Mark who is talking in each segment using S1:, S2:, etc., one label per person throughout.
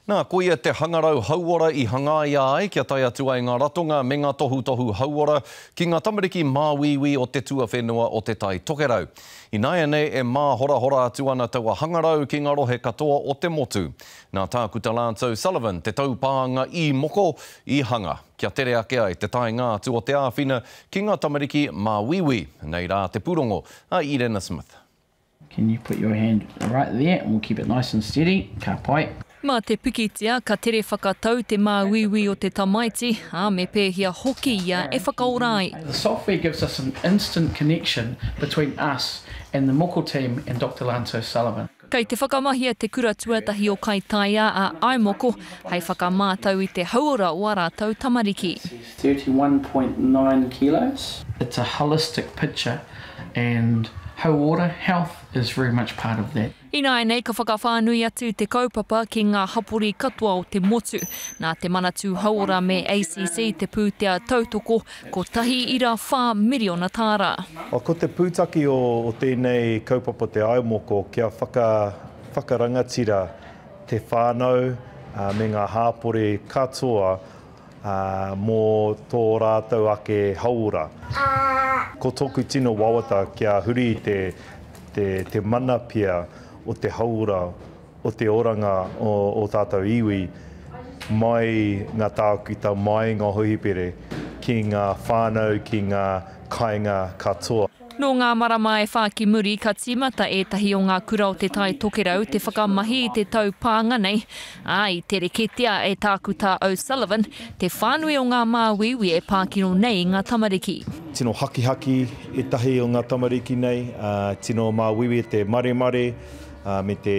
S1: Nā, koia te hangarau hauora i hangaia ai kia tae atu ai ngā ratonga me ngā tohutohu hauora ki ngā tamariki māuiui o te tuawhenua o Te Tai Tokerau. Ināianei e māhorahora atu ana taua hangarau ki ngā rohe katoa o te motu. Nā Tākuta Lance O'Sullivan te taupānga ī-moko i hanga, kia tere ake ai te taenga atu o te āwhina ki ngā tamariki māuiui. Nei rā te pūrongo a Irena Smith.
S2: Can you put your hand right there and we'll keep it nice and steady, ka pai.
S3: Mā te pikitia ka tere whakatau te māuiui o te tamaiti, ā, me pēhea hoki ia e whakaora ai.
S2: The software gives us an instant connection between us and the moko team and Doctor Lance O'Sullivan.
S3: Kei te whakamahia te kura tuatahi o Kaitaia a iMoko hei whakamātau i te hauora o ā rātou tamariki.
S2: 31.9 kilos. It's a holistic picture and hauora, health, is very much part of that.
S3: Ināianei ka whakawhānui atu te kaupapa ki ngā hapori katoa o te motu. Nā Te Manatū Hauora me ACC te pūtea tautoko, 1.4 miriona tāra.
S4: Ko te pūtake o tēnei kaupapa te iMoko kia whakarangatira te whānau me ngā hāpori katoa mō tō rātou ake hauora. Ko tōku tino wawata kia huri te, te, te mana pea o te hauora, o te oranga o ō tātou iwi mai ngā tākuta, mai ngā hōhipere ki ngā whānau, ki ngā kāinga katoa.
S3: Nō ngā marama e whā ki muri ka tīmata ētahi o ngā kura o Te Tai Tokerau te whakamahi i te taupānga nei, ā, i tere kitea e Tākuta O'Sullivan te whānui o ngā māuiui e pākino nei i ngā tamariki.
S4: Tino hakihaki ētahi o ngā tamariki nei, tino māuiui te maremare me te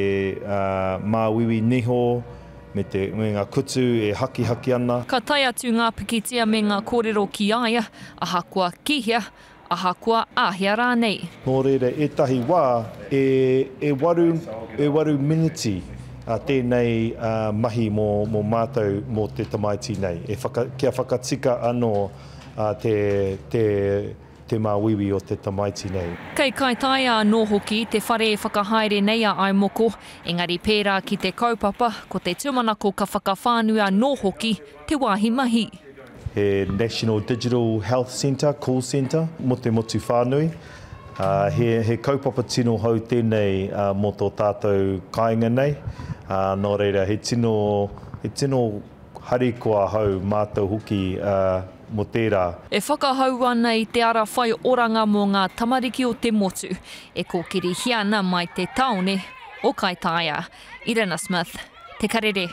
S4: māuiui niho me te me ngā kutu e hakihaki ana.
S3: Ka tae atu ngā pikitia me ngā kōrero ki a ia, ahakoa ki hea, ahakoa āhea rānei.
S4: Nō reira, ētahi wā, e, e waru, e waru miniti tēnei mahi mō, mō mātou, mō te tamaiti nei, e whaka, kia whakatika anō te, te, te māuiui o te tamaiti nei.
S3: Kei Kaitaia anō hoki te whare e whakahaere nei a iMoko, engari pērā ki te kaupapa, ko te tūmanako ka whakawhānui anō hoki te wāhi mahi.
S4: He National Digital Health Centre, call centre, mō te motu whānui. He, he kaupapa tino hou tēnei mō tō tātou kāinga nei. Nō reira, he tino, he tino harikoa ahau, mātou hoki, mō tērā.
S3: E whakahau ana i te ara whai oranga mō ngā tamariki o te motu e kōkirihia ana mai te tāone o Kaitaia. Irena Smith, Te Karere.